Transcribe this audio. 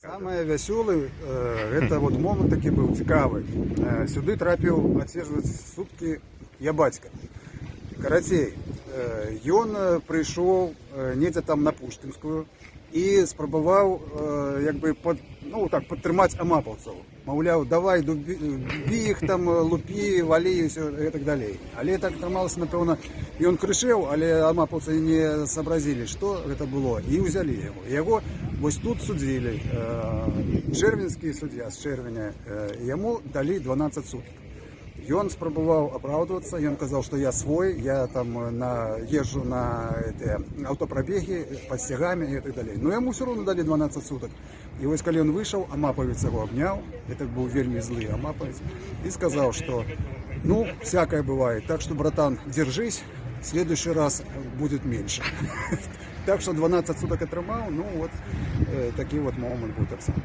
Самае вясёлы, гэта вот момант такі быў цікавы. Сюды трапіў адседжваць суткі я бацька. Карацей, ён прыйшоў недзе там на Пушкінскую і спрабаваў як бы ну, так, падтрымаць амапаўцаў. Маўляў, давай, дубі, бі іх там, лупі, валі і ўсё і так далей. Але так атрымалася, напэўна, ён крычэў, але амапаўцы не сообразили, што гэта было, і ўзялі яго. Яго вось тут судзілі. Чэрвеньскі суддзя з Чэрвеня, яму далі 12 сутак. Ён спрабаваў апраўдвацца, ён казаў, што я свой, я там езжу на эти аўтапрабегі пад сцягамі і так далей. Но яму ўсё роўна далі 12 сутак. І вось калі ён выйшаў, амапавец яго абняў, это быў вельмі злы амапавец, і сказаў, што, ну, всякое бывает, так что, братан, держись, в следующий раз будет меньше. Так что 12 сутак атрымаў, ну вот такі вот момант быў таксама.